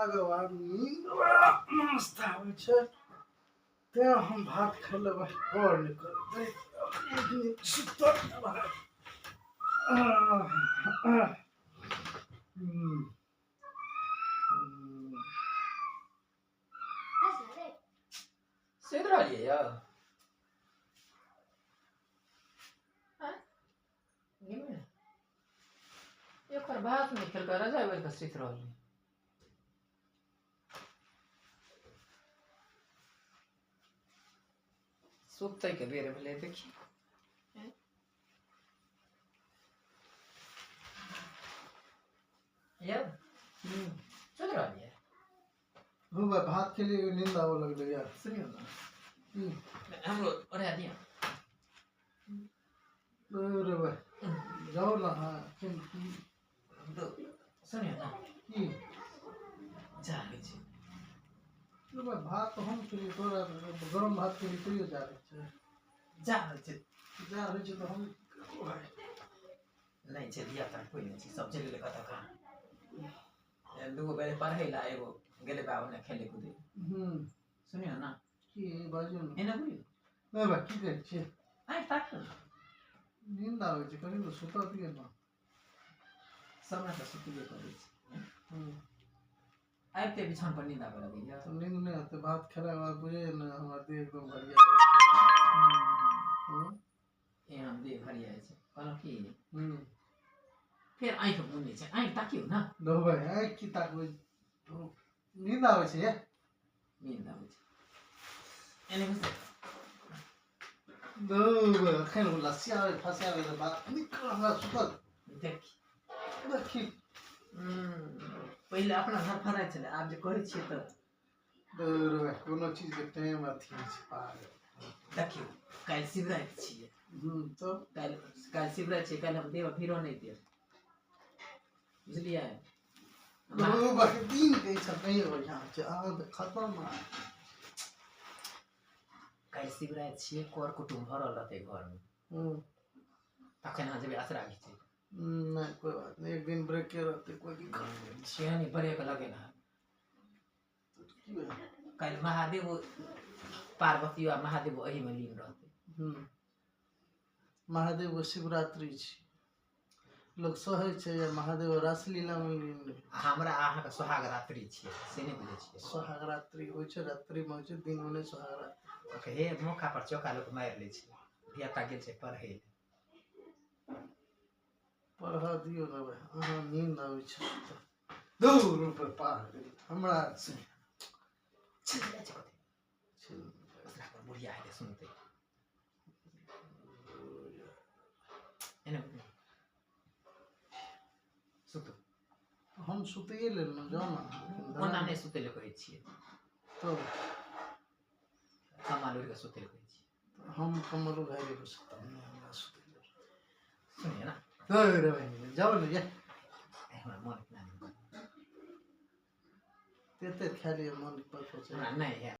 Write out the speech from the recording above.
खेलाके बाद नींद बड़ा मस्त आबै छै, तेँ हम भात खाय लेबै आओर नहि करतै। सुतल सुति रहलियै यौ? एकर भात नहि खेलकै, रजाइ ओढ़ि कऽ सुति रहलै। सुतैके बेर भेलै, देखी यौ, सुति रहलियै? हो भाई, भात खेलियै, नींद आबऽ लगलै यार। सुनियौ ने। की? हमरो ओढ़ा दिअ। अरे भाई, जाउ ने। हाँ, सुनियौ ने। की? जागै छै। अरे भाई, भात तऽ हम खेलियै, तोरा गरम भात खेलियै तैयो जागै छै? जागै छै। जा रहै छै तऽ हम नहि छै, धिया पुता कोइ नहि छै, सब चलि गेलै कतऽ कहाँ। दूगो गेलै पढ़ै लए, एगो गेलै बाबू ने खेलै कूदै। सुनियौ ने। की? बाजू ने। एना बुझियौ। नहि भाई, की कहै छियै? आँखि ताकियौ ने। नींद आबै छै, कनि तऽ सुतऽ दिअ ने। समय तऽ सुतबे करै छै। आबिते बिछान पर नींद आबऽ लगैया? तऽ नींद नहि हेतै? भात खेलाके बाद बुझैए ने, हमरा देह एकदम भरिया जाइ छै। एहन देह भरिया छै। कहलहुँ की, फेर आँखि मुनै छै, आँखि ताकियौ ने। भाइ, आँखि की ताकबै? नींद आबै छै ये। नींद आबै छै, एने घुसै। एखन लसियाबै फसियाबै तऽ बात निकल, हमरा सुतल। देखी। देखी। पहिले अपना धरफड़ाइ छलै, आब जे कहै छियै तऽ कोनो चीजके टाइम अथी होइ छै, पागल। देखियौ, काल्हि शिवराति छियै। तऽ काल्हि शिवराति छियै, काल्हि हम देह भीड़ो नहि देब, बुझलियै? दिन के सब नहि बढ़िआँ होइ छै, अहाँ तऽ खतम। काल्हि शिवराति छियै, कर कुटुम्ब भरल रहतै घरमे। तखन अहाँ जेबै असरा घिचै। नहि, कोइ बात नहि, एक दिन ब्रेके रहतै, कोइ दिक्कत नहि। केहन ब्रेक लगेना। की भेल? काल्हि महादेव पार्वती आ महादेव एहिमे लीन रहतै। महादेव शिवरात्रि छी, लोक सहै छै या महादेव रासलीलामे लीन रहै? आ हमरा अहाँके सोहाग रात्रि छियै, से नहि बुझै छियै? सोहाग रात्रि होइ छै रात्रिमे होइ छै, दिनमे नहि सोहाग रात्रि। हे, मौका पर चौका लोक मारि लै छै। धियापुता गेल छै पढ़ै लए। पढ़ऽ दियौ ने भाइ, अहाँ नींद आबै छै, सुतऽ दू रुपये पार हमरा से। चलि जाइ छै कतै ओकरा पर, बुढ़िया हेतै सुनतै। एने सुतू। हम सुतैए लेल ने, जाउ ने। ओना नहि सुतै लए कहै छियै। तऽ कमाल उड़ि कऽ सुतै लए कहै छियै। हम कम्बल उघारि कऽ सुतब नहि, हमरा सुतै लेल। सुनिए ने। रे भाइ, जाउ ने ये। हमरा मन केना नहि। एते खाय लिअ, मन पर हमरा नहि है।